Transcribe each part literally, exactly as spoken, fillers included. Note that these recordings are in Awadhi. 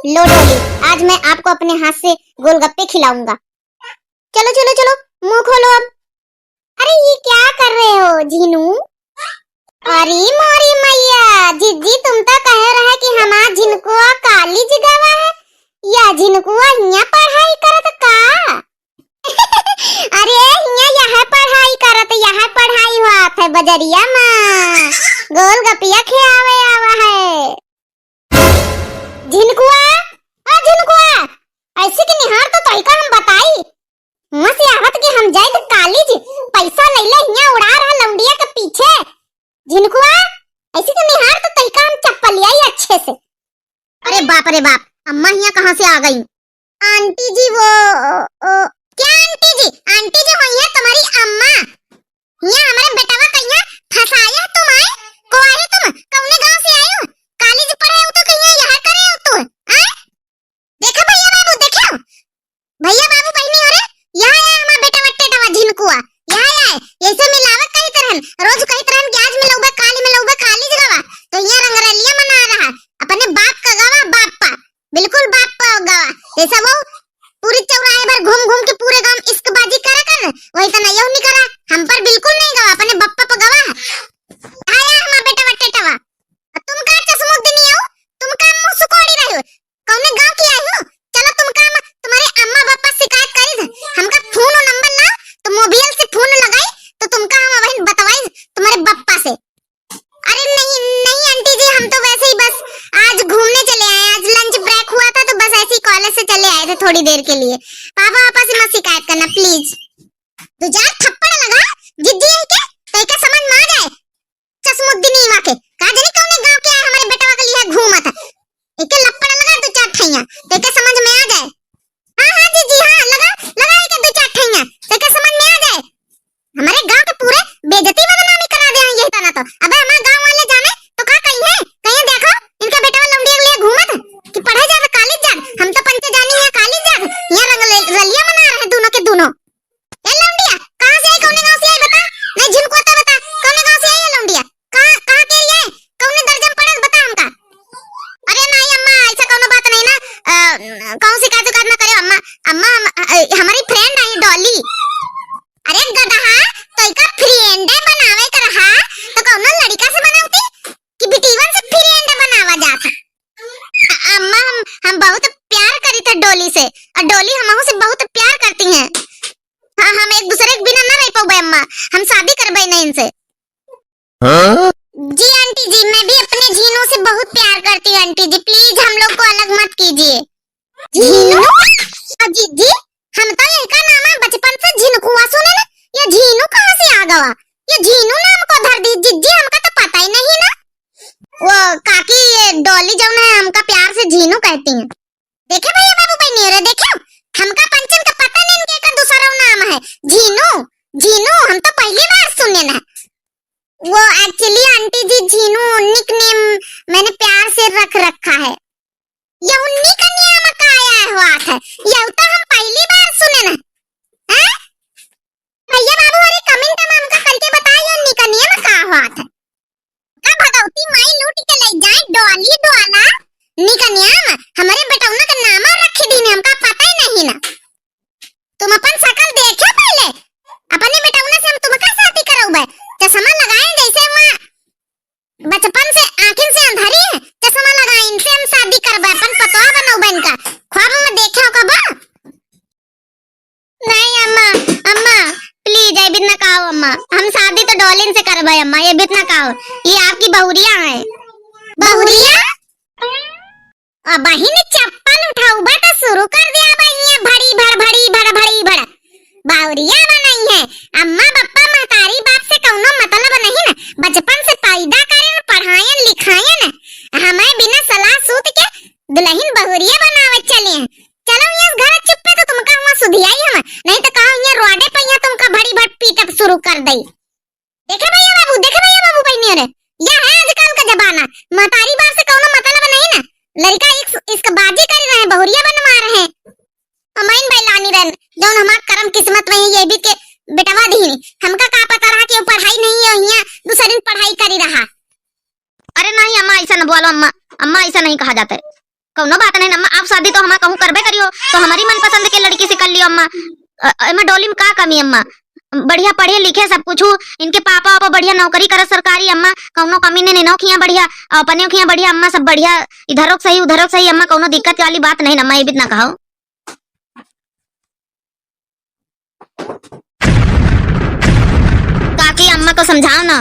लो डॉली, आज मैं आपको अपने हाथ से गोलगप्पे खिलाऊंगा। चलो, चलो, चलो, मुंह खोलो अब। अरे, ये क्या कर रहे हो झीनू? अरे मोरी मैया, जिज्जी, तुम तो कह रहे कि हमार झिनकुआ कॉलेज गवा है, या झिनकुआ हियां पढ़ाई करत का? अरे, हियां यह पढ़ाई करत, यह पढ़ाई होत है बजरिया मा, गोलगपिया खियावे आवा है। झिनकुआ, ओ झिनकुआ, ऐसे के निहार तो तोहिका हम बताई। हुआं से आवत के हम जाइत कॉलेज, पैसा लैले हियां उड़ा रहा लौंडिया के पीछे। झिनकुआ, ऐसे के निहार तो तोहिका हम चप्पलियाई अच्छे से। अरे बाप रे बाप, अम्मा हियां कहाँ से आ गई? आंटी जी, वो, ओ, क्या आंटी जी? आंटी जी हुई है तुम्हारी अम्मा। हियां हमारे बेटवा कहिया फंसाया तुम, आए? कुआरे तुम, कौने गांव से आए हो? कॉलेज पढ़े हो तो कहिया यहाँ करे हो तू, आए? देखो भैया बाबू, देखो। भैया बाबू बहिनी हो रे, यहाँ आए हमारा बेटवा टेटवा झिनकुआ। यहाँ आए, ऐसे मिलावट कहित रहन, रोज कहित रहन कि आज मिलौबे, काल मिलौबे, कॉलेज गवा। तो यहाँ रंगरलिया मना रहा, अपने बाप का गवा, बाप पा। बिल्कुल बाप पा गवा। जैसा वो पूरी चौराहे भर घूम घूम के पूरे गांव इश्कबाजी करा कर, वही तना यहू नहीं करा। हम पर बिल्कुल नहीं गवा, अपने बप्पा पर गवा। आया हमारा बेटवा टेटवा। तुम का चश्मुद्दीनी हो? तुम का मुंह सुकोड़ी रहे हो? कौने गांव की आई हो? चलो तुमका हम तुम्हारे अम्मा बप्पा शिकायत करी थे। हमका फोन और नंबर ला, तो मोबाइल से फोन लगाई, तो तुमका हम वही बतवाई तुम्हारे बप्पा से। अरे नहीं, नहीं आंटी जी, हम तो वैसे ही बस आज घूमने चले आए, आज लंच ब्रेक हुआ था तो बस ऐसे ही कॉलेज से चले आए थे थोड़ी देर के लिए। पापा, पापा से मत शिकायत करना प्लीज। दो चार थप्पड़ लगा जिद्दी है के, तो एके समझ में आ जाए। चश्मुद्दीनी माँ के, का जानी कौने गांव के आए हमारे बेटवा के लिए घूमत है। एके लप्पड़ लगा दो चार ठैया, तो एके समझ में आ जाए। हाँ, हाँ, जी, जी, हाँ, लगा, लगा एके दो चार ठैया, तो एके समझ में आ जाए। हमारे गांव के पूरे बेइज्जती बदनामी करा दे हैं यही तना तो। अबे हमारे गांव वाले जाने तो का कही है? कहीं देखो, इनके बेटवा लौंडिया के लिए घूमत है कि पढ़े जात, कॉलेज जात, हम तो पंचे जानी है कॉलेज जात, यहाँ रंग ले-, रलिया मना रहे दोनों के दोनों। ए लौंडिया, कहाँ से आई, कौने गांव से आई बता? नहीं झिनकुआ तो बता, कौने गांव से आई है लौंडिया? कहाँ, कहाँ के रही है? कौने दर्जा में पढ़त बता हमका? अरे नहीं अम्मा, ऐसा कौनो बात नहीं ना। अ, कौन शिकायत उकायत ना करे अम्मा। अम्मा, हम, अ, हमारी फ्रेंड आई डॉली। अरे गदहा, तो इका फ्रेंडे बनावे के रहा, तो कौनो लड़का से बनावती कि बिटीवन से फ्रेंड बनावा जात है? अ-, अम्मा, हम, हम बहुत प्यार करी थे डॉली से, और डॉली हमहू से बहुत प्यार करती हैं। हाँ, हम एक दूसरे के बिना ना रह पाउबे अम्मा, हम शादी करबे नहीं इनसे। हाँ? जी आंटी जी, मैं भी अपने झीनू से बहुत प्यार करती हूँ आंटी जी, प्लीज हम लोग को अलग मत कीजिए। झीनू? हाँ, जिज्जी, हम तो यही का नाम है बचपन से झिनकुआ सुने ना, ये झीनू कहाँ से आ गवा? ये झीनू नाम को धर दी जिज्जी, हमका तो पता ही नहीं ना। वो काकी, ये डॉली जौन है हमका प्यार से झीनू कहती हैं। देखे भैया बाबू बहनी रे, देखे हमका पंचन का पता नहीं इनके का दूसरा नाम है झीनू। झीनू हम तो पहली बार सुने ना। वो एक्चुअली आंटी जी झीनू निक नेम मैंने प्यार से रख रखा है। यह निक नेम का आया हुआ है, यह तो हम पहली बार सुने ना। हैं? भैया बाबू अरे कमेंट में हमका करके बताइए निक नेम का हुआ है। का भगवती माई लूट के ले जाए डोली डोला निक नेम, हमारे बेटौना का नामा रख दीने, हमका पता ही नहीं ना। तुम अपन शकल देखे पहले, अपने बेटौना से हम तुमका शादी करौबे। चश्मा लगाए जैसे वहाँ बचपन से आँखिन से अंधारी है, चश्मा लगाए इनसे हम शादी करबे, अपन पतवा बनौबे इनका। ख्वाब में देखे हो कबो? नहीं अम्मा, अम्मा, प्लीज, ये बितना कहो अम्मा, हम शादी तो डॉलिन से करबे अम्मा, ये बितना कहो, ये आपकी बहुरिया है। बहुरिया? अब बहिन चप्पल उठाउबा तो शुरू कर दिया बहिनिया, भड़ी भड़, भड़ी भड़, भड़ी भड़। बहुरिया बनाई है, अम्मा बप्पा महतारी बाप से कौनो मतलब नहीं न, बचपन से पैदा करेन, पढ़ायन, लिखायन, हमें बिना सलाह सूत के दुल्हन बहुरिया बनावे चले हैं। चलो यहाँ घर चुप्पे तो तुमका हुआ सुधियाई हम, नहीं तो कहा यहाँ रोडे पे यहाँ तुमका भड़ी भड़ पीटब शुरू कर दई। देखे भैया बाबू, देखे भैया बाबू बहनियों रे, यह है आजकल का जमाना। महतारी बाप से कौनो मतलब नहीं ना, लड़का इश्क, इश्कबाजी कर रहे हैं, बहुरिया बनवा रहे हैं। अमाइन बैलानी रहन, जौन हमार करम किस्मत में है, ये भी के बेटवा दीनी। हमका का पता रहा कि वो पढ़ाई नहीं है, यहाँ दूसरे दिन पढ़ाई करी रहा। अरे नहीं अम्मा, ऐसा न बोलो अम्मा, अम्मा ऐसा नहीं कहा जाता है। कौनो बात नहीं अम्मा, आप शादी तो हमार कहूँ करबे करियो, तो हमारी मनपसंद के लड़की से कर लियो अम्मा। अ, अ, एमा डोली में का कमी अम्मा? बढ़िया पढ़े लिखे सब कुछ, इनके पापा वापा बढ़िया नौकरी करत सरकारी अम्मा, कौनो कमी नहीं, नहीं नौखियाँ बढ़िया, अपने खियाँ बढ़िया अम्मा, सब बढ़िया, इधरो के सही उधरो के सही अम्मा, कौनो दिक्कत वाली बात नहीं अम्मा, ये भी ना कहो। काकी अम्मा को समझाओ ना।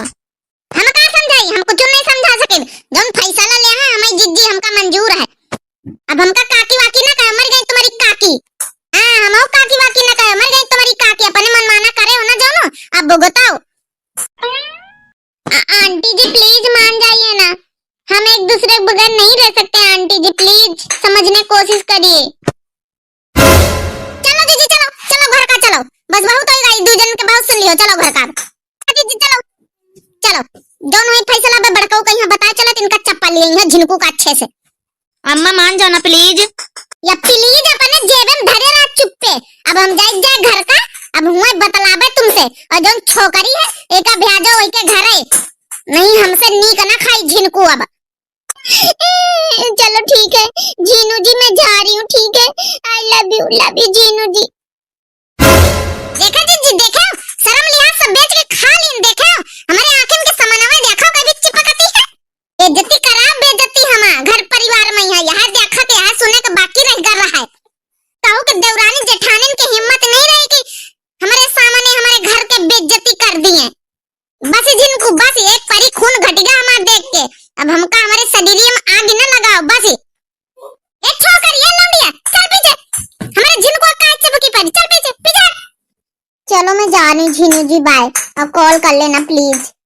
हम का समझाई, हम कुछ नहीं समझा सके। जौन फैसला ले हैं हमारी जिज्जी, हमका मंजूर है। अब हमका काकी वाकी ना कहे, मर गई तुम्हारी काकी। हाँ, हम काकी वाकी ना कहे, मर गई तुम्हारी काकी। अपने मनमाना करे हो ना जौनो, अब भुगताओ। आ-, आंटी जी please मान जाइए ना, हम एक दूसरे के बगैर नहीं रह सकते। आंटी जी please समझने कोशिश करिए। चलो जीजी चलो, चलो घर का चलो, बस बहुत हो गई, दू जन के बहुत सुन लियो, चलो घर का। जीजी चलो, चलो, जौन हुई फैसला बे बड़कऊ कहीं बताए चलो, इनका चप्पल लिए हैं झिनकू का अच्छे से। अम्मा मान जाओ ना please। या please अपने जेबे में धरे रहा चुप्पे। अब हम जाए जाए घर का, अब हुए बतलाबे तुमसे। और जौन छोकरी है एका भेजो वही के घरे, नहीं हमसे नीक ना खाई झिनकू अब। चलो ठीक है झीनू जी, मैं जा रही हूँ, ठीक है? I love you, love you झीनू जी। देखा जीजी, देखा, शर्म लिहाज सब बेच के खा लीन, देखा, हमारे आँखिन के समनवा देखा, कभी चिपकती है। बेइज्जती करा, बेइज्जती हमा, घर परिवार में है, यह देखा के यह सुने के बाकी रह गल रहा है। कहू के देवरानी जेठानिन के हिम्मत नहीं रही कि हमारे सामने हमारे घर के बेइज्जती कर दिए। बस झिनकू, बस एक परी खून घटिगा हमार देख के। अब हमका हमारे शरीर में आग न लगाओ, बस। ए छोकर, ये लौंडिया, चल पीछे। हमारे झिनकू का चिपकी परी, चल पीछे, पीछे। चलो मैं जा रही हूँ झिनू जी, bye। अब call कर लेना please।